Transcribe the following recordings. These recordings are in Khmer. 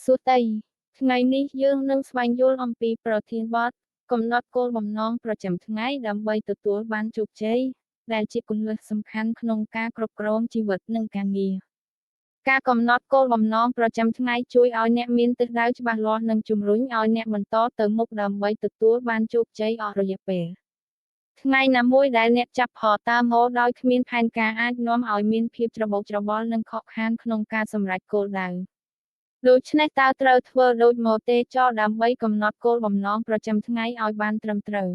សួស្តីថ្ងៃនេះយើងនឹងស្វែងយល់អំពីប្រធានបទកំណត់គោលបំណងប្រចាំថ្ងៃដើម្បីទទួលបានជោគជ័យដែលជាគន្លឹះសំខាន់ក្នុងការគ្រប់គ្រងជីវិតនិងការងារការកំណត់គោលបំណងប្រចាំថ្ងៃជួយឲ្យអ្នកមានទិសដៅច្បាស់លាស់និងជំរុញឲ្យអ្នកបន្តទៅមុខដើម្បីទទួលបានជោគជ័យអស់រយៈពេលថ្ងៃណាមួយដែលអ្នកចាប់ផតាមមកដោយគ្មានផែនការអាចនាំឲ្យមានភាពច្របូកច្របល់និងខកខានក្នុងការសម្រេចគោលដៅដូច្នេះតើត្រូវធ្វើដូចមកទេចោដើម្បីកំណត់គោលបំណងប្រចាំថ្ងៃឲ្យបានត្រឹមត្រូវ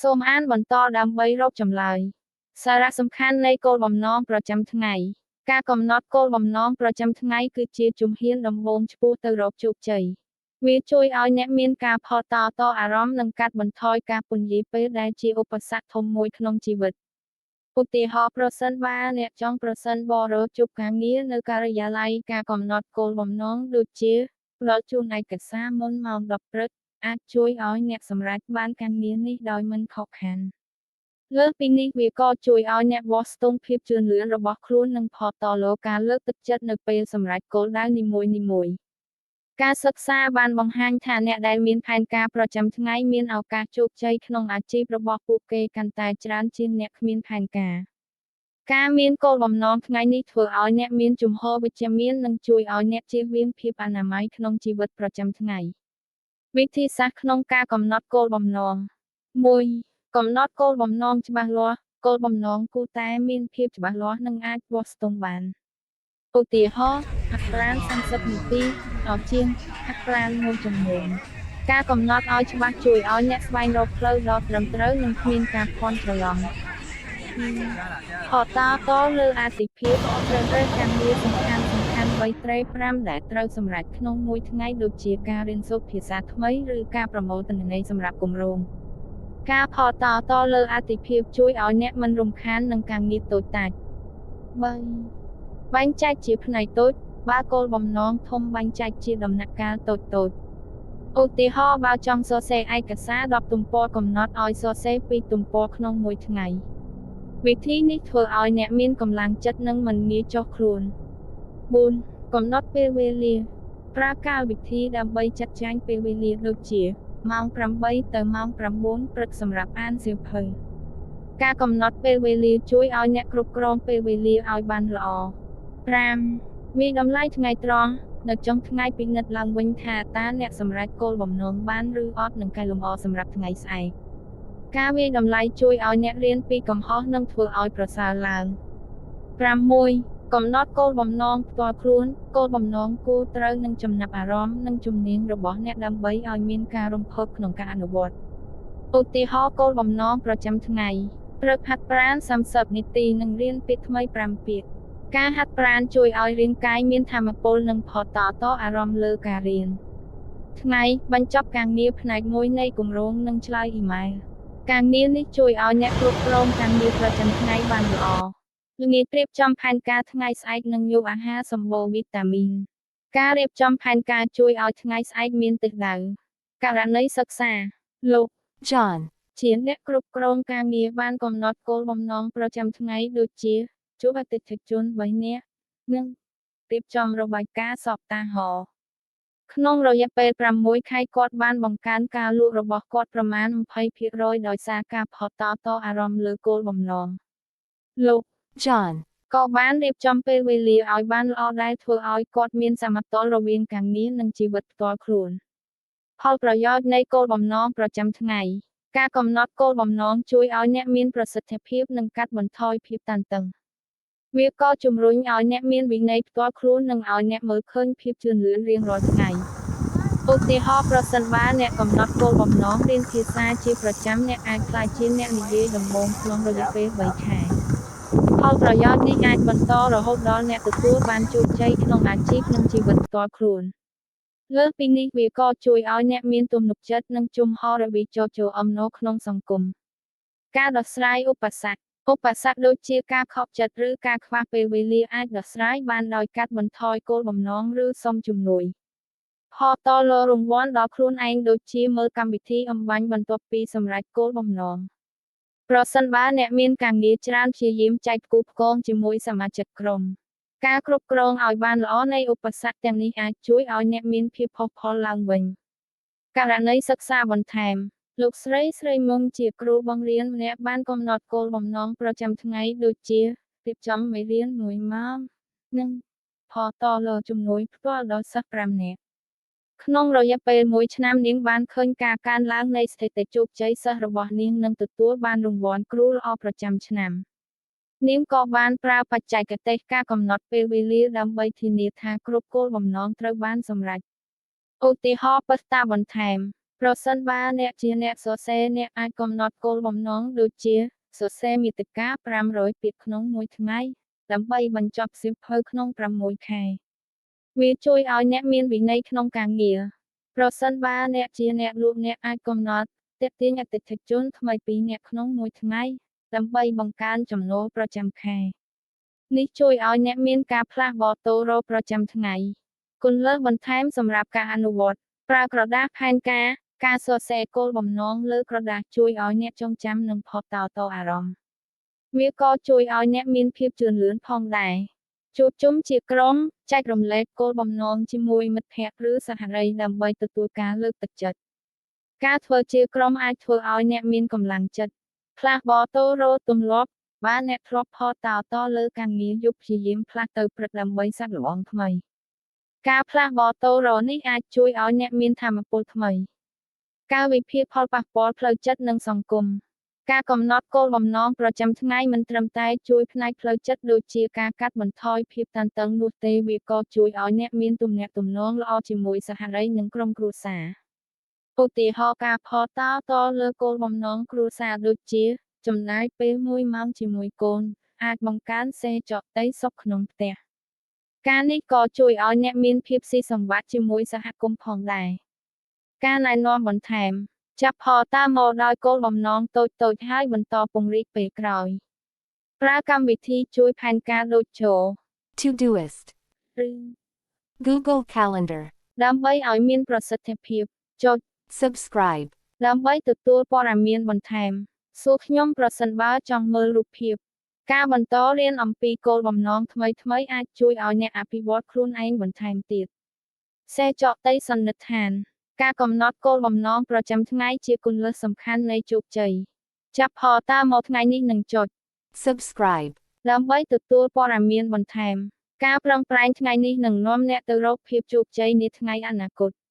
សូមអានបន្តដើម្បីរកចម្លើយសារៈសំខាន់នៃគោលបំណងប្រចាំថ្ងៃការកំណត់គោលបំណងប្រចាំថ្ងៃគឺជាជំហានដំបូងឆ្ពោះទៅរកជោគជ័យវាជួយឲ្យអ្នកមានការផតតអារម្មណ៍និងកាត់បន្ថយការពន្យាពេលដែលជាឧបសគ្គធំមួយក្នុងជីវិតឧទាហរណ៍ប្រសិនបើអ្នកចង់ប្រសិនបរោជប់ការងារនៅការិយាល័យការកំណត់គោលបំណងដូចជាផ្ដល់ជូនឯកសារមុនម៉ោង10ព្រឹកអាចជួយឲ្យអ្នកសម្រេចបានការងារនេះដោយមិនខកខានលើសពីនេះវាក៏ជួយឲ្យអ្នកវាស់ស្ទង់ភាពជឿនលឿនរបស់ខ្លួននិងផតលើការលើកទឹកចិត្តនៅពេលសម្រេចគោលដៅនីមួយៗការសិក្សាបានបង្ហាញថាអ្នកដែលមានផែនការប្រចាំថ្ងៃមានឱកាសជោគជ័យក្នុងអាជីពរបស់ពួកគេកាន់តែច្រើនជាងអ្នកគ្មានផែនការការមានគោលបំណងថ្ងៃនេះធ្វើឲ្យអ្នកមានជំហរវិជ្ជមាននិងជួយឲ្យអ្នកជៀសវាងភាពអនាម័យក្នុងជីវិតប្រចាំថ្ងៃវិធីសាស្ត្រក្នុងការកំណត់គោលបំណង1កំណត់គោលបំណងច្បាស់លាស់គោលបំណងគួរតែមានភាពច្បាស់លាស់និងអាចវាស់ស្ទង់បានឧទាហរណ៍ហាត់ប្រាណ30នាទីដល់ជាងហាត់ប្រាណមួយชั่วโมងការកំណត់ឲ្យច្បាស់ជួយឲ្យអ្នកស្វែងរកផ្លូវដ៏ត្រឹមត្រូវនិងគ្មានការភ័ន្តច្រឡំផតតលើអាទិភាពត្រូវរើសការងារសំខាន់3ត្រី5ដែលត្រូវសម្រេចក្នុងមួយថ្ងៃដូចជាការរៀនសូត្រភាសាថ្មីឬការប្រមូលទិន្នន័យសម្រាប់គម្រោងការផតតលើអាទិភាពជួយឲ្យអ្នកមិនរំខាននឹងការងារតូចតាច3បែងចែកជាផ្នែកតូចបើគោលបំណងធំបែងចែកជាដំណាក់កាលតូចៗឧទាហរណ៍បើចង់សរសេរឯកសារ10ទំព័រកំណត់ឲ្យសរសេរ2ទំព័រក្នុងមួយថ្ងៃវិធីនេះធ្វើឲ្យអ្នកមានកម្លាំងចិត្តនិងមិនងាយចុះខ្លួន4កំណត់ពេលវេលាប្រើកាលវិធីដើម្បីចាត់ចែងពេលវេលាដូចជាម៉ោង8ទៅម៉ោង9ព្រឹកសម្រាប់អានសៀវភៅការកំណត់ពេលវេលាជួយឲ្យអ្នកគ្រប់គ្រងពេលវេលាឲ្យបានល្អ5មានតម្លៃថ្ងៃត្រង់នៅចុងថ្ងៃពិនិត្យឡើងវិញថាតើអ្នកសម្រេចគោលបំណងបានឬអត់និងកែលម្អសម្រាប់ថ្ងៃស្អែកការវាយតម្លៃជួយឲ្យអ្នករៀនពីកំហុសនិងធ្វើឲ្យប្រសើរឡើង6កំណត់គោលបំណងផ្ទាល់ខ្លួនគោលបំណងគួរត្រូវនឹងចំណាប់អារម្មណ៍និងជំនាញរបស់អ្នកដើម្បីឲ្យមានការរំភើបក្នុងការអនុវត្តឧទាហរណ៍គោលបំណងប្រចាំថ្ងៃព្រឹកហាត់ប្រាណ30នាទីនិងរៀនពាក្យថ្មី5ពាក្យការហាត់ប្រាណជួយឲ្យរាងកាយមានថាមពលនិងផតតអារម្មណ៍លើការរៀនថ្ងៃបញ្ចប់ការងារផ្នែកមួយនៃគម្រោងនិងឆ្លើយអ៊ីមែលការងារនេះជួយឲ្យអ្នកគ្រប់គ្រងការងារប្រចាំថ្ងៃបានល្អល្ងាចរៀបចំផែនការថ្ងៃស្អែកនិងយកអាហារសម្បូរវីតាមីនការរៀបចំផែនការជួយឲ្យថ្ងៃស្អែកមានទិសដៅករណីសិក្សាលោក John ជាអ្នកគ្រប់គ្រងការងារបានកំណត់គោលបំណងប្រចាំថ្ងៃដូចជាជួបអតិថិជន3នាក់និងរៀបចំរបាយការណ៍សប្តាហ៍ក្នុងរយៈពេល6ខែគាត់បានបង្កើនការលក់របស់គាត់ប្រមាណ 20% ដោយសារការផតតអារម្មណ៍លើគោលបំណងលោក John ក៏បានរៀបចំពេលវេលាឲ្យបានល្អដែលធ្វើឲ្យគាត់មានសមតុល្យរវាងការងារនិងជីវិតផ្ទាល់ខ្លួនផលប្រយោជន៍នៃគោលបំណងប្រចាំថ្ងៃការកំណត់គោលបំណងជួយឲ្យអ្នកមានប្រសិទ្ធភាពនិងកាត់បន្ថយភាពតានតឹងវាក៏ជំរុញឲ្យអ្នកមានវិន័យផ្ទាល់ខ្លួននិងឲ្យអ្នកមើលឃើញភាពជឿនលឿនរៀងរាល់ថ្ងៃឧទាហរណ៍ប្រសិនបើអ្នកកំណត់គោលបំណងរៀនភាសាជាប្រចាំអ្នកអាចក្លាយជាអ្នកនិយាយដំបូងក្នុងរយៈពេល3ខែផលប្រយោជន៍នេះអាចបន្តរហូតដល់អ្នកទទួលបានជោគជ័យក្នុងអាជីពនិងជីវិតផ្ទាល់ខ្លួនលើសពីនេះវាក៏ជួយឲ្យអ្នកមានទំនុកចិត្តនិងជំហរវិជ្ជអំណរក្នុងសង្គមការដោះស្រាយឧបសគ្គឧបសគ្គដូចជាការខកចិត្តឬការខ្វះពេលវេលាអាចដោះស្រាយបានដោយកាត់បន្ថយគោលបំណងឬសុំជំនួយផតលើរង្វាន់ដល់ខ្លួនឯងដូចជាមើលកម្មវិធីអំបញ្ញបន្ទាប់ពីសម្រេចគោលបំណងប្រសិនបើអ្នកមានការងារច្រើនព្យាយាមចែកផ្គូផ្គងជាមួយសមាជិកក្រុម ការគ្រប់គ្រងឲ្យបានល្អនៃឧបសគ្គទាំងនេះអាចជួយឲ្យអ្នកមានភាពផុសផុលឡើងវិញករណីសិក្សាបន្ថែមលោកស្រីស្រីមុំជាគ្រូបង្រៀនម្នាក់បានកំណត់គោលបំណងប្រចាំថ្ងៃដូចជារៀបចំមេរៀន1ម៉ោងនិងផតលើជំនួយផ្ទាល់ដល់សិស្ស5នាក់ក្នុងរយៈពេល1ឆ្នាំនាងបានឃើញការកើនឡើងនៃស្ថិតិជោគជ័យសិស្សរបស់នាងនិងទទួលបានរង្វាន់គ្រូល្អប្រចាំឆ្នាំនាងក៏បានប្រើបច្ចេកទេសការកំណត់ពេលវេលាដើម្បីធានាថាគ្រប់គោលបំណងត្រូវបានសម្រេចឧទាហរណ៍បស្តាបន្ថែមប្រសិនបើអ្នកជាអ្នកសរសេរអ្នកអាចកំណត់គោលបំណងដូចជាសរសេរមាតិកា500ពាក្យក្នុងមួយថ្ងៃដើម្បីបញ្ចប់សៀវភៅក្នុង6ខែវាជួយឲ្យអ្នកមានវិន័យក្នុងការងារប្រសិនបើអ្នកជាអ្នកលក់អ្នកអាចកំណត់ទាក់ទាញអតិថិជនថ្មី2នាក់ក្នុងមួយថ្ងៃដើម្បីបង្កើនចំណូលប្រចាំខែនេះជួយឲ្យអ្នកមានការផ្លាស់ប្ដូរប្រចាំថ្ងៃគន្លឹះបន្ថែមសម្រាប់ការអនុវត្តប្រើក្រដាសផែនការការសរសេរគោលបំណងលើក្រដាសជួយឲ្យអ្នកចងចាំនិងផុសតតអារម្មណ៍វាក៏ជួយឲ្យអ្នកមានភាពជឿនលឿនផងដែរជួបជុំជាក្រុមចែករំលែកគោលបំណងជាមួយមិត្តភ័ក្តិឬសហរីដើម្បីទទួលការលើកទឹកចិត្តការធ្វើជាក្រុមអាចធ្វើឲ្យអ្នកមានកម្លាំងចិត្តផ្លាស់ប្ដូរទម្លាប់បើអ្នកធ្លាប់ផតតលើការងារយប់ព្យាយាមផ្លាស់ទៅព្រឹកដើម្បីសាកល្បងថ្មីការផ្លាស់ប្ដូរនេះអាចជួយឲ្យអ្នកមានថាមពលថ្មីការវិភាគផលប៉ះពាល់ផ្លូវចិត្តនិងសង្គមការកំណត់គោលបំណងប្រចាំថ្ងៃមិនត្រឹមតែជួយផ្នែកផ្លូវចិត្តដូចជាការកាត់បន្ថយភាពតានតឹងនោះទេវាក៏ជួយឲ្យអ្នកមានទំនាក់ទំនងល្អជាមួយសហរីនិងក្រុមគ្រួសារឧទាហរណ៍ការផតតលើគោលបំណងគ្រួសារដូចជាចំណាយពេល1ម៉ោងជាមួយកូនអាចបង្កើនសេចក្តីសុខក្នុងផ្ទះការនេះក៏ជួយឲ្យអ្នកមានភាពស៊ីសង្វាក់ជាមួយសហគមន៍ផងដែរការណែនាំបន្ថែមចាប់ផតាមមកដោយគោលបំណងតូចៗហើយបន្តពង្រីកពេលក្រោយប្រើកម្មវិធីជួយផែនការដូចជា Todoist ឬ Google Calendar ដើម្បីឲ្យមានប្រសិទ្ធភាពចុច Subscribe ដើម្បីទទួលព័ត៌មានបន្ថែមសួរខ្ញុំប្រសិនបើចង់មើលរូបភាពការបន្តរៀនអំពីគោលបំណងថ្មីៗអាចជួយឲ្យអ្នកអភិវឌ្ឍខ្លួនឯងបន្ថែមទៀតសេចក្តីសន្និដ្ឋានការកំណត់គោលបំណងប្រចាំថ្ងៃជាគន្លឹះសំខាន់នៃជោគជ័យចាប់ផតាមមកថ្ងៃនេះនឹងចុច Subscribe ដើម្បីទទួលព័ត៌មានបន្ថែមការប្រឹងប្រែងថ្ងៃនេះនឹងនាំអ្នកទៅរកភាពជោគជ័យនាថ្ងៃអនាគត។